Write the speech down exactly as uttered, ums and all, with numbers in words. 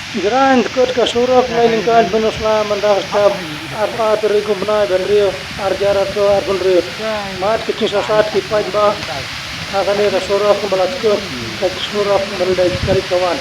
Jraiñ dkut ka surok Lainingkad Pynursla mynta ka step arphew tarik u bnai ba hynriew, ar hajar arphew arphew hynriew. Bad ka jingshah sat ki paidbah ha kane ka surok ba la dkut ka surok ba la dei ka ri ka wan.